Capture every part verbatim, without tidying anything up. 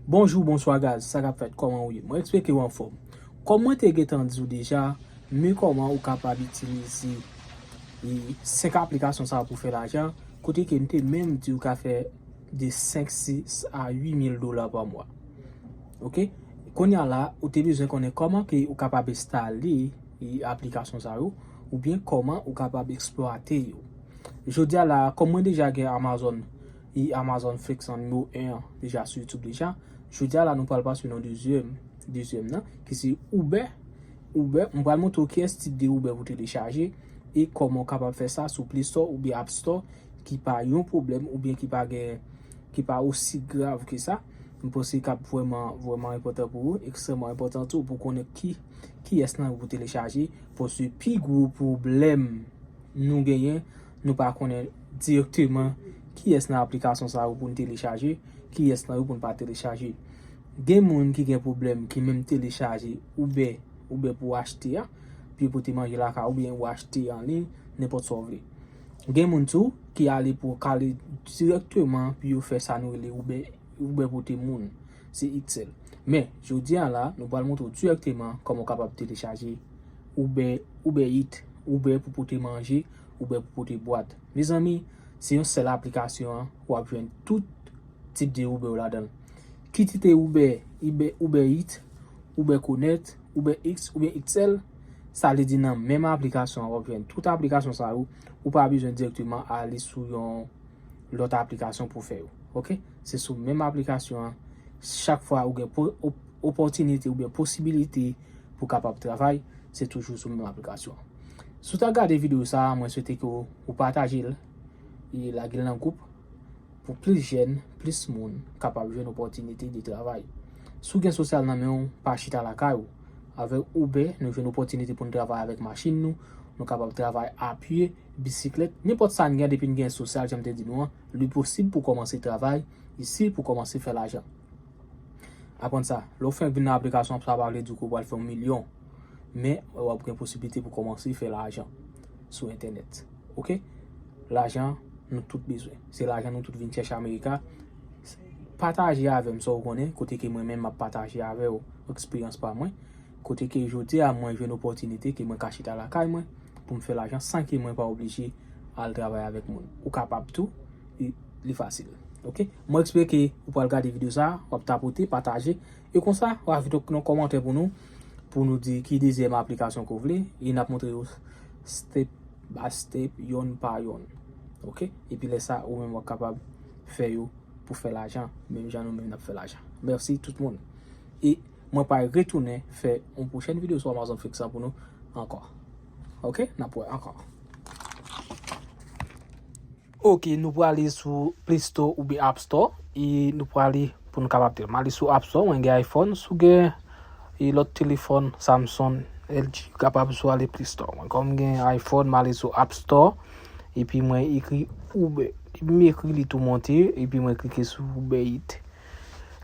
Bonjou, bonswa guys, sa k ap fèt, kòman ou ye? Mwen espere ke w anfòm. Kòm mwen te gentan di w deja, men kòman ou kapab itilize e senk aplikasyon sa yo pou fè lajan, kote ke m te menm di w ka fè de senk, sis a uit mil dola pa mwa. Oke? Kounye a la, ou te bezwen konnen kòman ke ou kapab enstale e aplikasyon sa yo, oubyen kòman ou kapab eksplwate yo. Jodi a la, kòm mwen deja gen Amazon, e Amazon Flex an nimewo en an deja sou YouTube deja, jodi a la nou pral pase nan dezyèm, dezyèm nan, ki se Uber. Uber, m pral montre w kiyès tip de Uber pou telechaje e kòman w kapab fè sa sou Play Store oubyen App Store, ki pa yon pwoblèm oubyen ki pa gen, ki pa osi grav ke sa. M panse k ap vrèman, vrèman enpòtan pou ou, ekstrèmman enpòtan tou pou konnen ki, kiyès nan yo pou telechaje, paske pi gwo pwoblèm nou genyen, nou pa konnen dirèkteman kiyès nan aplikasyon sa yo pou n telechaje, kiyès nan yo pou n pa telechaje. Gen moun ki gen pwoblèm ki menm telechaje Uber, Uber pou achte a, pou yo pote manje lakay ou, oubyen ou achte an liy, nenpòt sa w vle. Gen moun tou ki ale pou kale dirèkteman pou yo fè sa nou rele Uber, Uber pote moun. Se X L. Men, jodi a la, nou pral montre w dirèkteman kòman w kapab telechaje Uber, Uber Eats, Uber pou pote manje, Uber pou pote bwat. Mezanmi, se yon sèl aplikasyon an, w ap jwenn tout tip de Uber yo ladan l. Kit se te Uber, Uber, Uber Eats, Uber Connect, Uber X oubyen X L, sa vle di nan menm aplikasyon an, w ap jwenn tout aplikasyon sa yo, ou pa bezwen dirèkteman ale sou yon lòt aplikasyon pou fè yo. Oke? Se sou menm aplikasyon an, chak fwa ou gen po-, op-, opòtinite oubyen posibilite pou kapab travay, se toujou sou menm aplikasyon an. Si w ta gade videyo sa a, mwen swete ke w, ou pataje l e lage l nan gwoup pou plis jèn, plis moun kapab jwenn opòtinite de travay. Si w gen sosyal nan men w, pa chita lakay ou. Avèk Uber, nou jwenn opòtinite pou n travay avèk machin nou, nou kapab travay a pye, bisiklèt, nenpòt sa n gen depi n gen sosyal, jan m te di nou an, li posib pou kòmanse travay isi, pou kòmanse fè lajan. Aprann sa, lè w fenk vin nan aplikasyon, sa pa vle di ke w pral fè yon milyon. Men, w ap gen posiblite pou kòmanse fè lajan sou entènèt. Oke? Lajan, nou tout bezwen. Se lajan nou tout vin chèche Amerika. Pataje avè m sa w konnen, kote ke mwen menm m ap pataje avè w eksperyans pa mwen. Kote ke jodi a mwen jwenn opòtinite ke mwen ka chita lakay mwen pou m fè lajan san ke mwen pa oblije al travay avèk moun. Ou kapab tou, li, li fasil. Oke? Mwen espere ke ou pral gade videyo sa, w ap tapote, pataje, e konsa, w ap vin nan kòmantè pou nou, pou nou di ki dezyèm aplikasyon ke w vle, e n ap montre yo step by step, yonn pa yonn. Oke? Epi lè sa, ou menm w ap kapab fè yo pou fè lajan, menm jan nou menm n ap fè lajan. Mèsi tout moun. E mwen pral retounen fè yon pwochèn videyo sou Amazon Flex la pou nou ankò. Oke? N ap wè ankò. Oke, nou prale sou Play Store oubyen App Store e nou prale pou nou kapab tèl. M ale sou App Store, mwen gen iPhone, si w gen e lòt telefòn, Samsung, L G, ou kapab sou ale Play Store. Mwen kòm m gen iPhone, m ale sou App Store, epi mwen ekri Uber. Epi m ekri, li tou monte, epi mwen klike sou Uber Eats.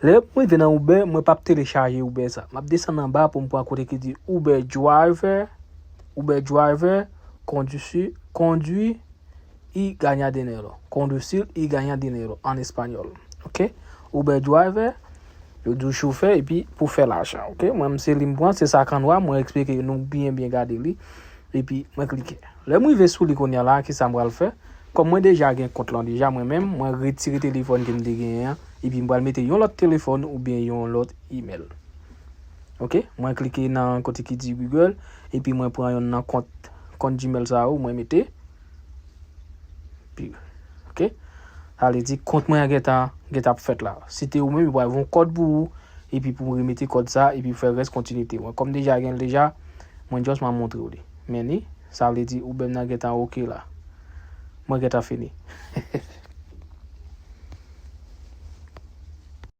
Lè mwen rive nan Uber, mwen p ap telechaje Uber sa. M ap desann anba pou m pran kote ki di Uber Driver, Uber Driver, conduci-, conducir y gana dinero. Conducir y gana dinero an espanyòl. Oke? Uber Driver, yo di w chofè, epi pou fè lajan. Oke? Mwen, m se li m pran, se sa k an nwa, mwen eksplike nou byen, byen gade li. Epi mwen klike. Lè m rive sou li kounye a la, kisa m pral fè? Kòm mwen deja gen kont lan deja, mwen menm, mwen retire telefòn ke m te genyen an, epi m pral mete yon lòt telefòn oubyen yon lòt email. Oke, mwen klike nan kote ki di Google, epi mwen pran yonn nan kont, kont Gmail sa yo, mwen mete. Pi, oke? Sa vle di kont mwen an gentan, gentan ap fèt la. Si te ou menm, yo pral voye yon kòd pou ou, epi pou w remete kòd sa, epi fè rès kontinite. Mwen, kòm deja gen l deja, mwen just mwen montre w li. Men li, sa vle di Uber m nan gentan oke la. Mwen gentan fini.